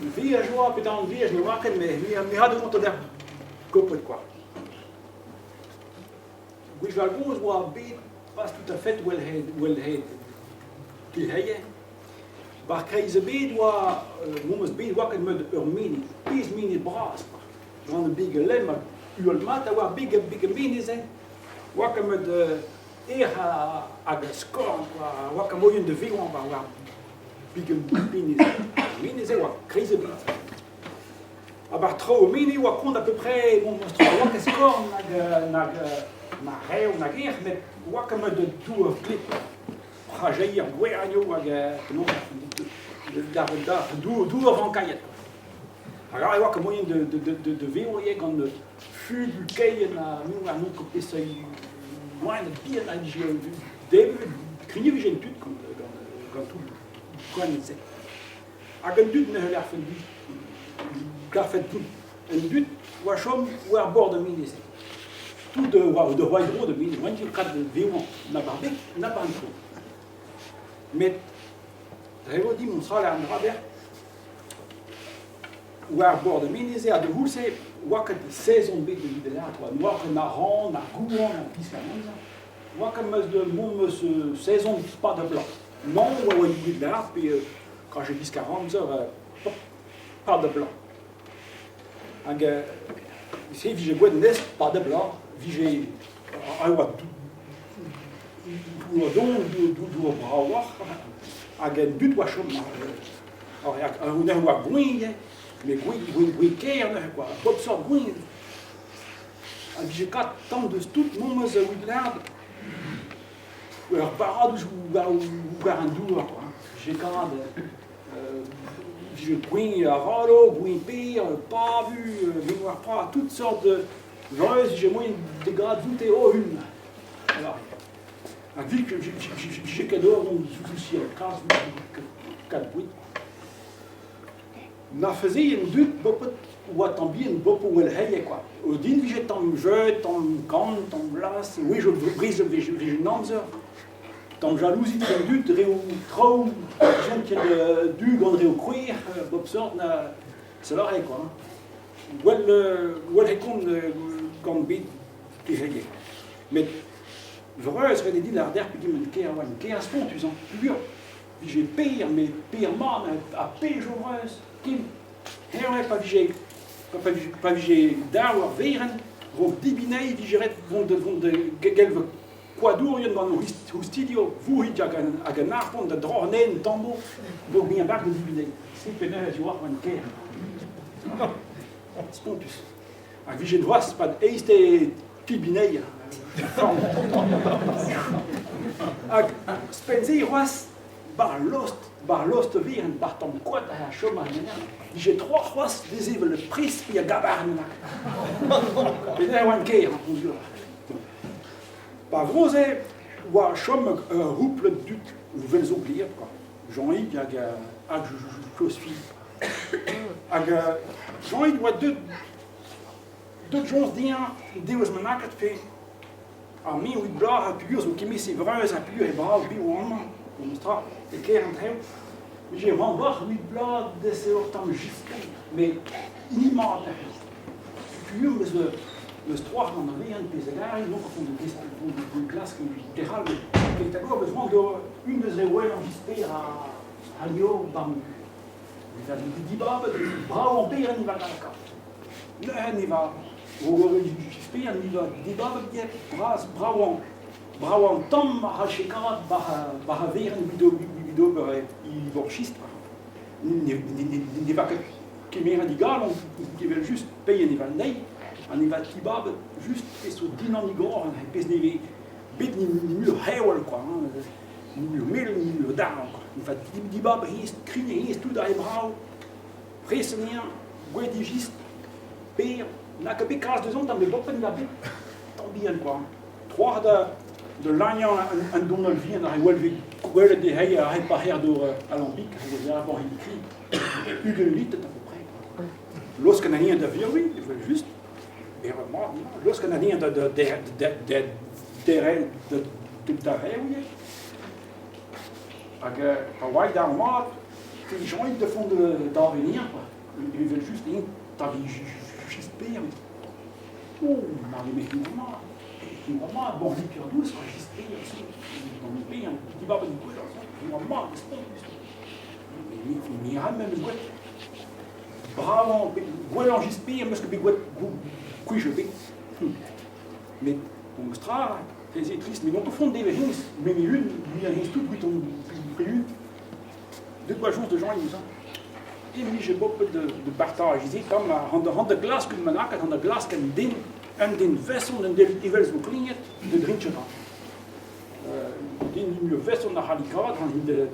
Veaj oa pe daon veaj ne oa ket met me a da vont d'ober gopret kwa. Gwechall-gozh oa bet pas tout à fait well-head dic'heier. War kreiz e bed oa memes bet oa ket met ur menez, pezh menez bras kwa. Gant ur beg lemm hag uhel-mat a oa ar beg beg menez-se. Oa ket met erc'h hag skorn kwa, oa ket moaien da vevañ war war beg menez. Ar menez-se oa kreiz e bed. A-bar traoù menez oa kont à peu près bon tra oa ket skorn nag nag na rev nag erc'h met oa ket met dour gleb. Prajeier gwerioù hag penaos d'ar dour vankailhet. Hag aze e oa ket moaien da vevañ ivez gant fubu keien ha me oar n'on ket peseurt loened bihan a vije debret krignet e vije an tud gant tout koanet-se. Hag an dud neuze 'larfent dit 'larfent tout an dud oa chom war bord ar menez. Tout war da dro da menez, oant ket kat vevañ na bar beg na bar an traoñ. Met dre vo dimp on sal an dra dec'h war bord ar menez-se ha da c'houl-se oa ket sezon bet evit lâret oa n'oa ket na ran, na gouan, na pisk an amzer. Oa ket meus de mont meus sezon pas da bloaz. Non, oa oa evit lâret pe quand j'ai pisk ar amzer pas da bloaz. Hag se vije gwelet nes pas da bloaz, vije a oa dour don, dour bravoc'h, hag an dud oa chom ar oa gwin ivez, met gwin ker neuze kwa, bep seurt gwin. Ha vije kat tamm deus tout memes a ouid lard ur baradoz war an douar kwa. Vije kat vije gwin avalo, gwin per, pavu, gwin war pra, tout sort de Joyeux vije moaien da gad vout o-un. Alors, hag vi vije ket or on soucial kalz kat boued. Na faisait en dud bopet oa tamm bihan bopo wel heie quoi. O din vije tamm jeu, tamm kan, tamm blas, oui je brise vije vije an amzer. Tamm jalouzi an dud reoù traoù vijent ket du gant reoù kouer, bop sort na se lâre quoi. Gwell gwell e kont gant bet dezhe. Met vreuz ret eo dit lâret dec'h pegement ker oa ker spontus hañ peogwir vije per met per mat ha pejo vreuz ken hervez pa vije pa vije dav ar verenn 'raok dibineiñ vije ret vont da vont da gelv koadourien gant o oustilhoù vourc'hig hag an arpont da droc'h anezhe un tammoù 'raok bezañ barr da dibineiñ. Se penaos e oa an kêr. Spontus. Hag vije c'hoazh 'pad eizhtez tibineiñ. Hag ouzhpenn-se c'hoazh 'bar lost, 'bar lost vihan, 'bar tamm koad a chom ar menec'h, vije tro c'hoazh desevel pres pe a gavarn. Penaos e oan kêr, bonjour. Pa vro-se oa chom ur c'houplad dud vel zo gliet kwa. Jean-Yves hag hag Josephine. Hag Jean-Yves oa deut deut soñj dezhañ deus ma lakaat pe ar me evit bloaz ha peogwir zo kement-se vreuz ha peogwir eo brav bev amañ memes tra e kêr an traoù. J'ai c'hoant evit bloaz deus ur tamm jistr met hini mat neuze. Peogwir meus meus troac'h gant ar verenn pezh a gare, non font de klask dec'hal ket a gor, meus c'hoant d'ober un deus re wellañ jistr a liour bam dibabet brav an berenn war lakaat. Neuze ne va Sper ni va dibabet get bras bravañ bravañ tamm a c'hallje kavat war ar verenn evit ober e vorchistr. Ne va ket kemeret e galon evel-just peilh ne va anezhi ha ne va dibabet just pezh zo dindan e gorn pezh ne vez bet ni muioc'h heol kwa ni muioc'h mel ni muioc'h darn kwa. Ne va dibabet hennezh krign hennezh tout aze brav Prest anezhañ, gouez dijist, Per, n'a ket bet kalz deus tamm bet bopen da bet tamm bihan kwa. Troac'h da da lagnañ an donal vihan ar re gwelet dezhe ar re paher d'ober alambic, ar re ar hini kri. 20 litr à peu près. Laosk an anezhañ da virviñ, evel-just. Mat, laosk an anezhañ da da da da da da da Hag pa oa d'ar mat. Joint de fond d'avenir, quoi. Evel just int hag just per. Oh, ma me mat, mat, bon liqueur douce, just per, gant per, dibaben gwell, mat, spontus. Mi ra memes gwet. Bravañ, gwellañ just per, meus ket bet gwet gwech ebet. Met memes tra, ez eo trist, met n'on ket font devet hennezh, me un, me a hennezh tout gwit on priud. Deut oa soñj da Jean-Yves, hein. E mije bopet de partajiñ se tamm han da glask un bennaket, han da glask un den, un den veson, un den evel zo klignet, de drintje dra. Den mui veson a c'halli kavat, han de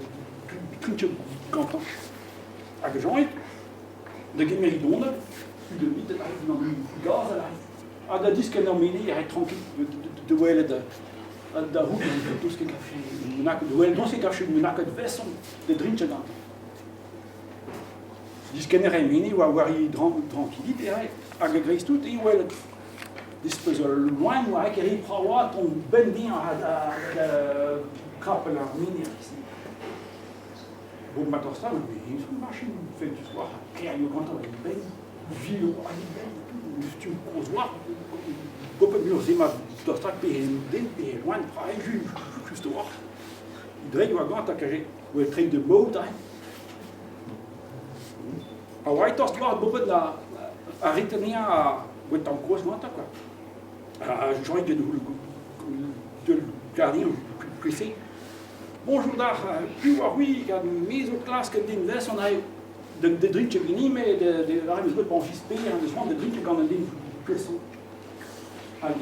trintje gantañ. Hag Jean-Yves, da gemer e donad, de bit gaz a ha da diskenn ar mene, e tranquille, de welet da c'houde deus ket kafe bennaket, well deus ket kafe bennaket veson da drinchañ gantañ. Diskenner e mene war war e tranquillité hag a-greiz-tout e welet dispeus ul loen war e ri praoat on benn din da krapel ar mene. Bon, ma tosta, mais machin fentus war kêrioù gantañ e benn, vil war e benn, tout, kozh war, gopet mur se ma tosta pe den pe loen pra just war. Dre oa gantañ kaje oa treiñ de maout hein. A oa tost war bopet na a retenea a oa tamm kozh gantañ quoi. A joint de de gardien cuissé. Bonjour dac'h, piv a c'hwi gant me zo klask un den veson aze da drinket ganin-me, da ar bet bon fils-per, deus c'hoant da drinket gant un den peson. Hag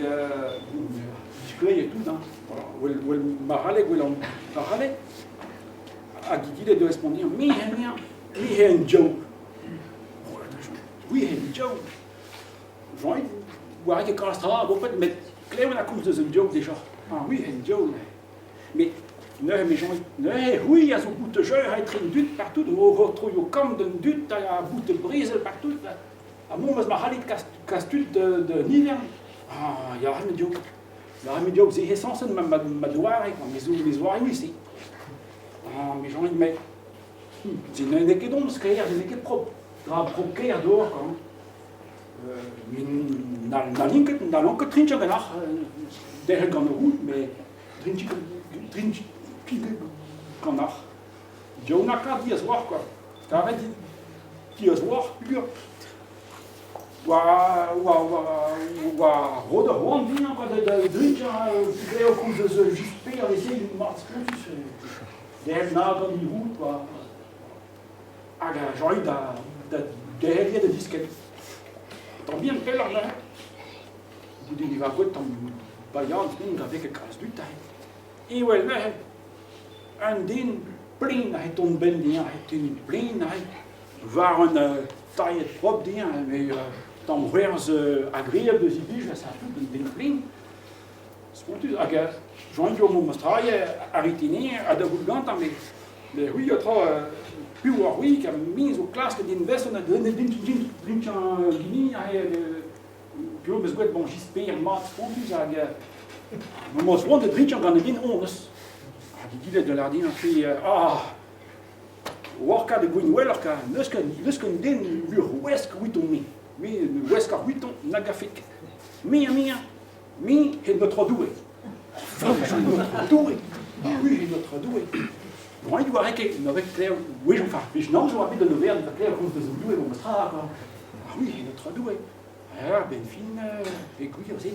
diskleiet tout, hein. Voilà, well, well marc'hallek, well an marc'hallek. Hag egile da respondiñ, me hen me hen diaoul. Oui, hen diaoul. Jean-Yves, war ket kalz tra, bopet, met klevet a komz deus un diaoul déjà. Ah oui, hen diaoul. Met neuze me soñj, neuze c'hwi a zo bout jeu etre an dud partout, o troioù kamm d'an dud ha bout brezel partout. Ha mont eus ma c'hallit kas tud d'un ivern. Ah, ya, me div. Ya, me div, se eo sañset ma, ma, ma doare, quoi, me zo, me zoareoù se. Ah, me soñj, met se n'eo ket don sklaer, se n'eo ket prop. Dra prop-kaer d'ober, quoi. N'hallin ket, n'hallan ket trinchañ ganeoc'h, derc'hel gant ur roud, met trinchañ ganeoc'h. Div-na-ka diaes 'oac'h kwa. Karet diaes 'oac'h peogwir oa oa oa rod ur c'hoant din kwa da drinchañ eo koulz eus just per e se mat spontus. Derc'hel na gant he roud kwa. Hag Jean-Yves da da derc'hel da diskenn. Tamm bihan pelloc'h neuze. Goude ne va gwet tamm bailhad din da veket kalz dud aze. Ewel neuze, un den plin aze ton benn dezhañ, aze tenniñ plin aze, war un tailhed propr dezhañ, met tamm c'hwerzh agreabl deus e blij, ça tout, un den plin. Spontus, hag Jean-Yves o mont strailh a ritine ha da vout gantañ, met met c'hwi a tra piv ar c'hwi ka me zo klask din veson ha din din din gini aze piv 'meus gwet bon jisper mat spontus hag ma 'z oan da drinchañ gant din honnezh. Hag egile da lâr din fe ah Worka de gwin welloc'h ka n'eus ket n'eus ket un den luc'houesk 'witon-me. Me ne ouesk ar 'witon nag a fek. Me ha me Me he notre Doue. Notre Doue. Oui, he notre Doue. Bon, il oa ket, n'avait klev, oui, enfin, wech nan zo bet un overn, va klev komz deus an Doue, bon, tra, quoi. Ah oui, he notre Doue. Ah, ben fin, e gwir se.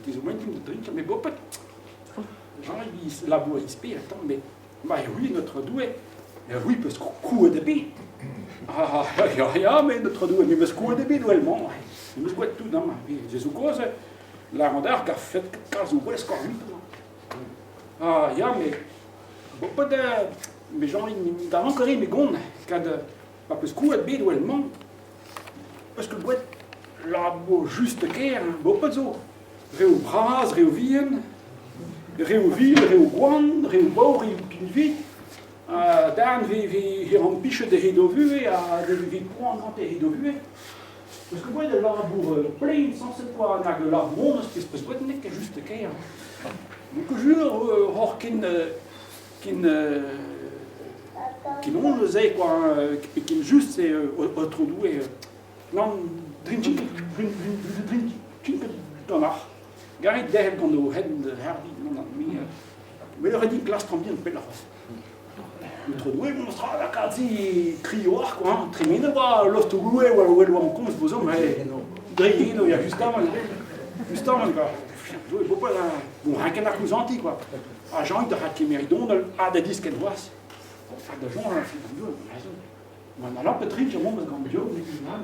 Te zo moins da drinkañ, mais bopet. Jean, labour isper, tamm, mais Ma oui, notre Doue, oui, peus krouet ebet. Ah, ya, ya, mais notre Doue, me meus krouet ebet well-mañ. Me meus gwet tout amañ. Se zo kozh, lâran deoc'h, gar fet kalz ouesk ar vit. Ah, ya, mais bopet, me Jean, da ankere me gont, kad pa peus krouet bet well-mañ, peus ket gwet labour just ker, bopet zo. Reoù bras, reoù vihan, reoù vil, reoù gwan, reoù baour, reoù pinvidik. Darn 'vez rampichet e-hed o vuhez ha 'vez poan gante e-hed o vuhez. Peus ket gwellet al labour plaen sañset kwa, nag ul labour onest peus peus gwellet n'eo ket just kaer. Donc jur hoc'h ken ken Ken on neuze quoi, pe ken just eo Aotrou Doue. Nann, drintin ket ganeoc'h. Garit derc'hel gant ho hent hervi, nann, me weloc'h eo din klask traoñ bihan pelloc'h c'hoazh. Aotrou Doue, mont tra lakaat se kri oar quoi, hein. Tremenet oa lostoù-gloue oa wel oa komz bozomp, dre eno, ya justamant, justamant quoi. Doue, bopet, bon, renket ar kouzanti quoi. Ha Jean da kemer donal ha da diskenn c'hoazh. Ha da soñjal, Doue, Ma n'hallan ket trinchañ memes gant Joe, ma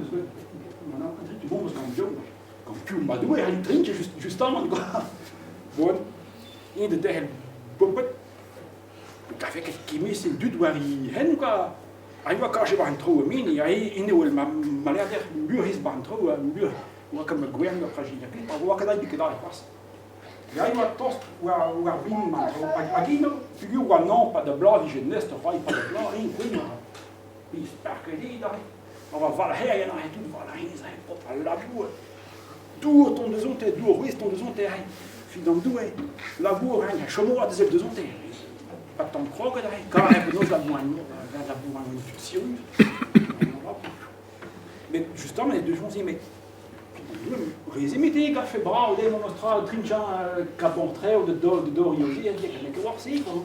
n'hallan ket trinchañ memes gant Joe, gant piv ma Doue c'hall trinchañ justamant quoi. Bon, eñ da derc'hel bopet, ne gave ket kemez an dud war e hent quoi. Ha e oa kaje war an traoù ha me, eo ma malerder muioc'h war an traoù, muioc'h oa ket ma gwern oa traje ket, oa ket aet ket aet c'hoazh. Ya e oa tost war war vin an traoù. Hag eno, peogwir oa nañ 'pad ar bloaz 'vije nest ur c'hoari 'pad ar bloaz, eñ koun oa. Biz parket eo aze. A oa valc'herien aze tout, valc'herien aze, paotr al labour. Dour tont deus-onte, dour c'hwez tont deus-onte aze. Fidamdoue, labour hein, chomo oa deus deus-onte. Pas tamm kroget aze, karet penaos labouran, labouran tud sirius. Met justement, e deus met Rezimit eo garfe brav dezhe memes tra trinchañ kaboñtreoù da dorioù-se n'eo ket war-se quoi.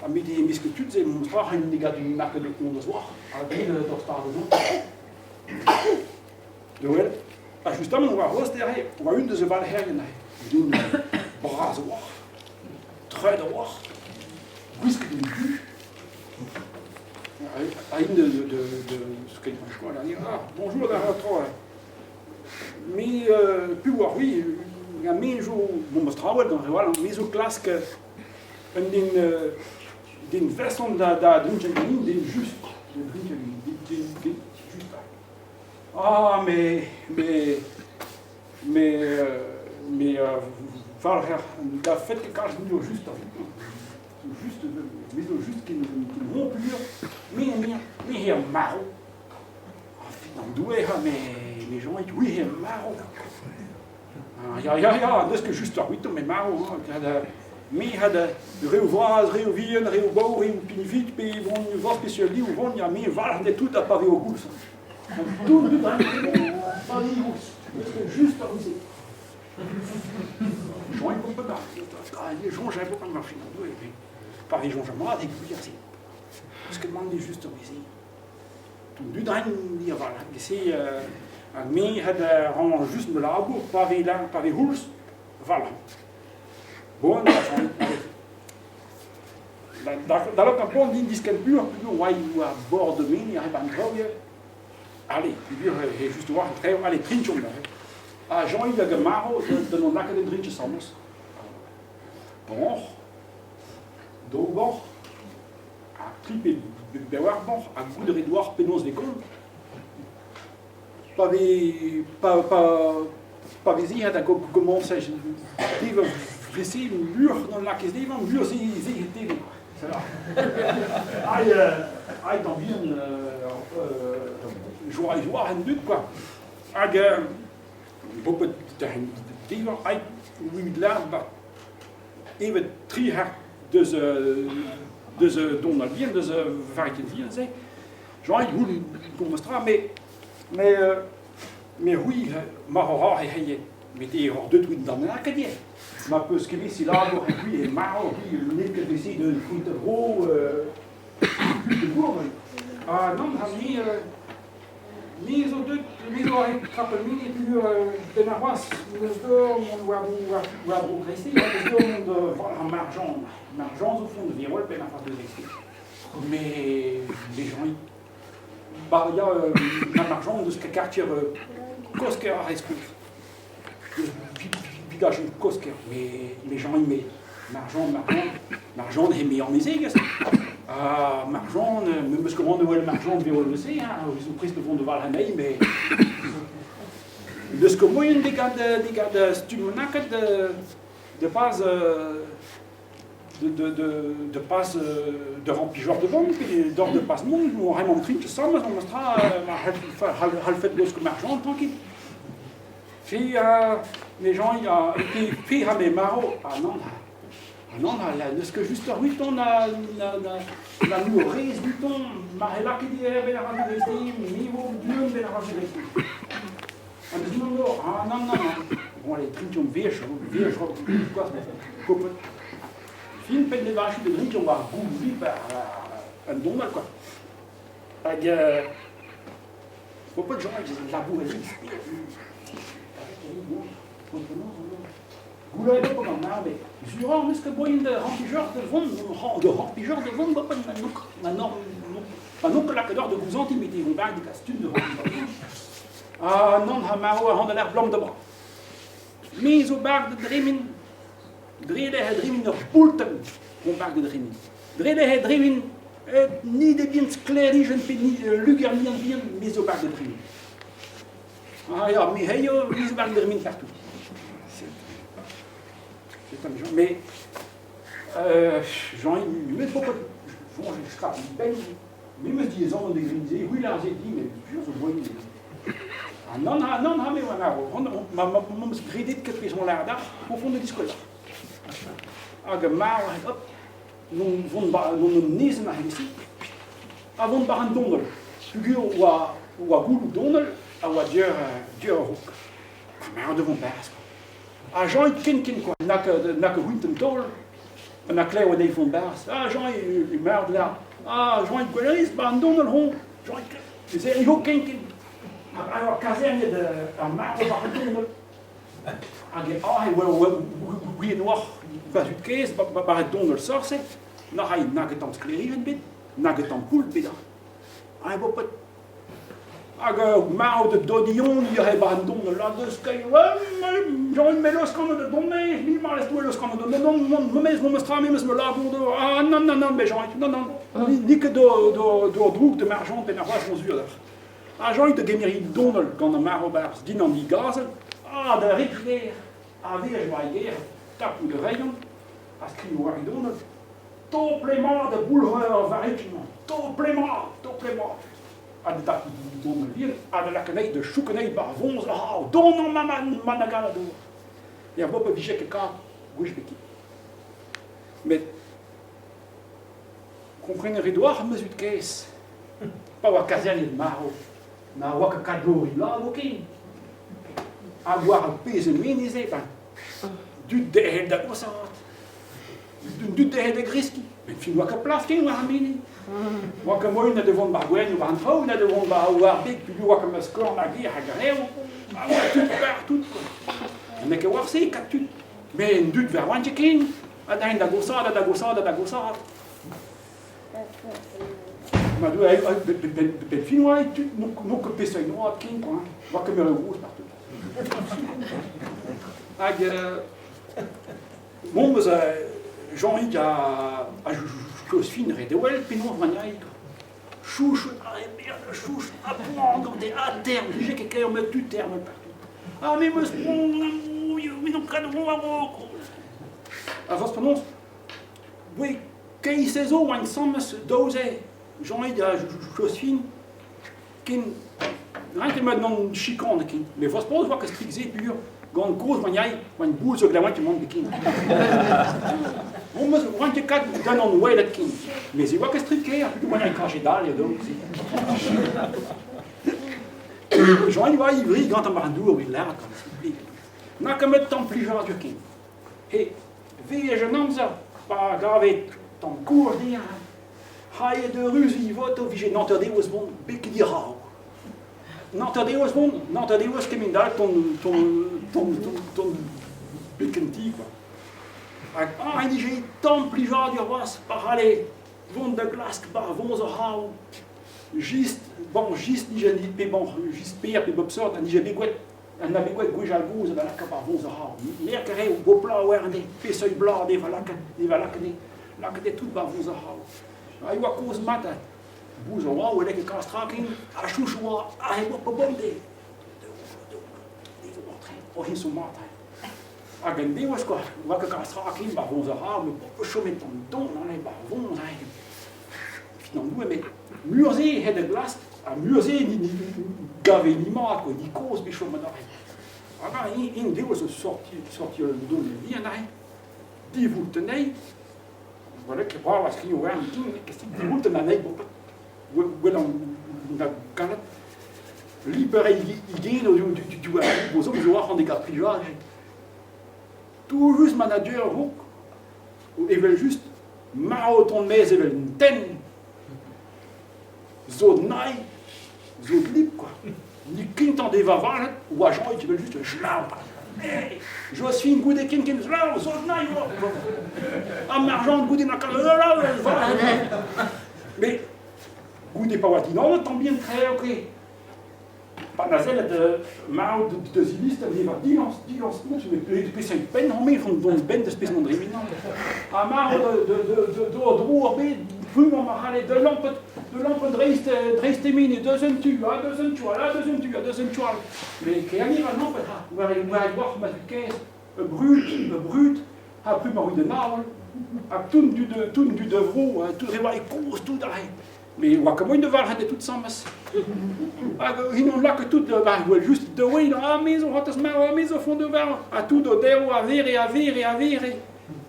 Ha met e mesk tud-se memes tra c'hell degas un market de kont da soar ha din d'ur stad da zont. Da wel. Ha justement war c'hoazh dezhe oa un deus e valc'herien aze. Den bras a-walc'h, treut a-walc'h, gwisket en du. A int de, de, de, ah, bonjour da tra. Me, piv oar oui, me zo, bon, ma strawet gant re all, me zo klask un den, den veson da, da drinken ganin, den just, da drinken ganin, den, den just. Ah, mais, mais, mais, mais, valher, da fait ket kalz muioc'h just Just, me zo just ken ken rompur, me me me eo marv. Ah, fidamdoue, ha me me Jean-Yves, oui, eo marv. Ah, ya, ya, ya, n'eus ket just ar ouito, me marv. Hein, me had reoù vras, reoù vihan, reoù baour, reoù pinvik, pe vont vos peseurt liv vont, ya, me valc'h de tout ha pa vez o goulz. Tout, tout, hein, pa vez goulz. N'eus ket just ar ouize. Soñj vo ket soñj vo gant ar fin Doue pa vez soñj mat e gwir se. Eus ket mann just ur wezh. An dud ein dir war se hag me had ran just ma labour pa vez pa vez c'houlz voilà. Bon, da lakaat ar poan din diskenn pur, pur oa war bord de min, ar ban traoù Allez, peogwir eo just a-walc'h an traoù, allez, trinchomp neuze. Ha Jean-Yves hag marv da non lakaat en drinch asambles. Boñch, daou boñch, ha tri pe bevar boñch, ha goût a rit oar penaos vez kont. Pa vez pa, pa, pa vez eat da gomañs te vese muioc'h non lakez devañ, muioc'h se se te Aïe, aïe tamm bihan joa joa en dud quoi. Hag bopet devañ aïe evit lâr ba evet tri c'hart deus deus Donald bihan deus variken vihan se. Joa goul komz tra mais mais mais c'hwi mar oc'h e c'heye met eo oc'h deut ouzh d'an lakaat ivez. Ma peus ket bet selabour e c'hwi e marv, c'hwi n'eo ket bet de kuit vro kuit de bourg. Ah non, ha me me zo deut, me zo arri trapet mini peogwir benn ar c'hoazh n'eus dor mont war war war bro Gresi, n'eus dor mont da ar Marjan. Marjan zo font de virol benn ar c'hoazh de Gresi. Mais les gens Bah ya, ma marjan deus ket kartier Kosker ar Reskour. Deus village Kosker, mais Jean mais Marjan, Marjan, Marjan he amezegez. Ha Marjan, me meus ket c'hoant da welet Marjan vel se, hein, zo prest da vont da val anezhi, mais deus ket moaien degas degas stumm naket de pas de, de, de, de pas de remplir de vent, pe d'or de pas mont, on raimp trin ensemble, on sera c'hallfet gosk marchand tranquille. Fi les gens, il a, et puis, fi ha me marv, ah non, Ah non, na, n'eus ket just ur c'hwiton na, na, na, na nou rez buton, ma he lakaet ivez ben ar razu me vo buan ben ar razu Ah, deus non, non, ah non, non, non. Bon, allez, trintiom vech, vech, quoi, kopet. Fin penn de vachu de drintiom war gouvi par un donal, quoi. Hag, Popet Jean, labouret Goulennet eo gant an arme. Sur n'eus ket moaien da remplijeur da vont, da remplijeur da vont, ma ma n'on ket lakaet da gouzañtiñ met e vont da stumm da remplijeur. Ah nann, ha marv a ran da blam da bra. Me zo bar da dremen, dre lec'h dremen ur poultenn, on bar da dremen. Dre lec'h dremen, ni de bien sklêrijenn pe ni lugernian bihan, me zo bar da dremen. Ah ya, me heio, me zo bar da dremen partout. C'est amusant. Mais Jean, il met beaucoup bon, je scrape ben, me meus diaezamant da grin-se, c'hwi lâr-se din, met sur zo moaien. Ah nann, ha nann, ha me oa marv. Ma ma meus gredet ket pezh on lâr dac'h, o font da diskouez. Hag marv, hop, non vont ba non nezen a-hent-se, a vont war an donell. Peogwir oa oa gouloù donell a oa dieur dieur a-raok. Ha marv da vont 'barzh kwa. Ha Jean ken ken kwa, nak nak c'hwint an taol, na klev anezhi vont 'barzh. Ah Jean e marv da Ah Jean gwellerez 'ba an donell hoñ. Jean ez eo ken ken. Ha oa kazerniet ar marv war an donell. Hag aze e oa gouiet oac'h va zud-kaezh war donell sort-se, na ray nag tamm sklêrijenn bet, nag tamm poultr bet. Ha e vo Hag marv da Dodion ivez war an donell ha deus ket Jean me laoskan da dont me ma lez laoskan da dont non memes memes tra memes me labour do ah non non non mais Jean non non n'eo ket do do do droug de marjant pe c'hoazh mon zur Ha Jean da gemer donell gant ar marv-barzh dindan he gazel, ha da repuer a-wech war e ger, tapout a raio, ha skriv war e donell, Topl-emañ da boulc'her ar varrikenn-mañ, topl-emañ, topl-emañ. Ha da dapout donell vihan, ha da lakaat anezhi da chouk anezhi 'ba ar voñs, ah, donañ ma ma na galadour. Er bobl a vije ket kar gwech bepred. Met kompren a rit 'walc'h ma zud-kaezh. Pa oa kazerniet marv, na oa ket kadori labour ken. Ha war ar pezh en menez-se, ben, dud derc'hel da goshaat, dud derc'hel da greskiñ. Met fin oa ket plas ken war ar menez. Oa ket moaien na da vont war gwenn war an traoù, na da vont war war beg, peogwir oa ket ma skorn hag hir hag rev. Ha oa tud partout, quoi. N'eo ket war-se kat tud. Met an dud war oant ket ken. Ha da da goshaat, ha da goshaat, ha da goshaat. Ma doue, benn fin oa tud n'on ket peseurt oad ken quoi, hein. Oa ket meur gozh partout. Hag bon, meus Jean-Yves a, a Joséphine ret eo wel penaos maniaik. Chouch, ah merde, chouch, ha poan gante, ha term, vije ket kaer met tu term partout. Ah mais meus poan, mais non ket A forzh penaos, boe Keit-se zo oa ensembles daouzek Jean-Yves ha Joséphine ken n'raent ket mat gant chikane ken. Mais forzh penaos oa ket strik-se pur gant kozh ma yae oant bouz zo glaouañ mont ken. Bon, meus oant ket kat gant an welet ken. Mais e oa ket strik-kaer puisque oant kajet dall eo daou-se. Jean-Yves oa ivri gantañ war an dour evit lâret gant e Na ket met tamm plijadur ken. He veaj an amzer pa gave tamm kour dezhañ haet eürus voto vije n'hanter-devezh mont betek diraok. N'hanter-devezh mont, n'hanter-devezh kement all ton ton ton ton ton beken ti quoi. Hag ah en dije tamm plijadur c'hoazh pa c'halle vont da glask 'ba voñs ar c'hav. Just, bon, just nije pe bon, just per pe bep seurt a nije bet gwet. An abeg gwechall-gozh da lakaat ar voz a Merk a rae o boplañ war anezhe, peseurt blad e va lakaat, e va lakaat lakaet eo tout 'ba voz ar c'hav. Ha e oa kozh mat ha bouz a oa, 'welek e kalz tra ken, ha chouch oa aze 'oa bemdez. O hin zo mat Hag en devezh kwa, oa ket kalz tra ken 'ba voz ar c'hav, met chomet an don anezhe 'ba voz aze. Finalement, met mur-se hed a glask, ha mur-se ni gave ni mat, quoi, ni kozh bet chomet aze. Hag int eo zo sorti sorti un don bihan aze. Divout anezhi, gwelet ket brav a skriv war an king, divout anezhi boped, gwell an da galet. Liper igen o du ar zo zo arc'hant e gad plijadur. Tout just manager hook, evel just marv ton maez evel un tenn. Zo nay, zo glip quoi. Ni kintañ deva valet, oa joint evel just jlav. Hey, Josephine goude ken ken jlav, zo nay oa. Ha Marjan goude na Mais goude pa oa dinamet tamm bihan tre ok. Pa na sellet marv da zilist a veva dilañs, dilañs tout, met peseurt penn hon vont dont benn da spes an dremenan. Ha marv d'o dro ar bed, plumañ ma c'halle da lampet, da lampet dreist, dreist emene, deus un tu, ha deus un tu all, ha deus un tu, ha deus un tu all. Mais kealiñ a lampet ha, war e war e walc'h ma kaezh, brud, brud, ha plumañ roit an avel, ha tout du tout du de vro, tout re war e kozh, tout aze. Mais oa ket moaien da varc'had e tout samas. Hag int laka tout da war just da wei ah me zo c'hoazh marv, ah me zo font da varv, ha tout o derv a vere, a vere, a vere.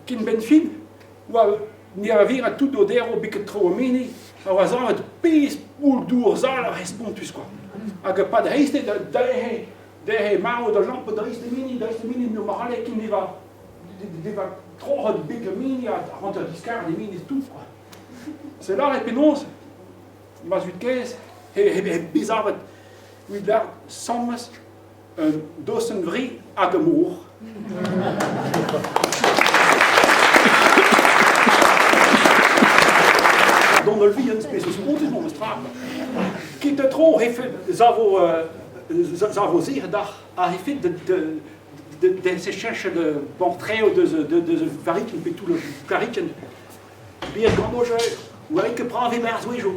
Ken benn fin, oa ne a vere tout o derv beket tro mene, a oa savet pezh poull dour sal a respontus quoi. Hag pa dreiste da dezhe, dezhe marv da lamp dreist e mene, dreist e mene, no marale ken deva, deva troc'het beg a mene, ha hanter diskar e mene tout quoi. Se lâret penaos ma zud-kaezh he bezañ evit lâret sammes un dosenn vri hag ur mor. D'an holl vihan spes eus spontus memes tra. Ket tro he savo savo se dac'h ha he fet de de se cheñch de portrait deus deus variken pe tout le klariken. Bir gant oa ket brav e-barzh wezhioù.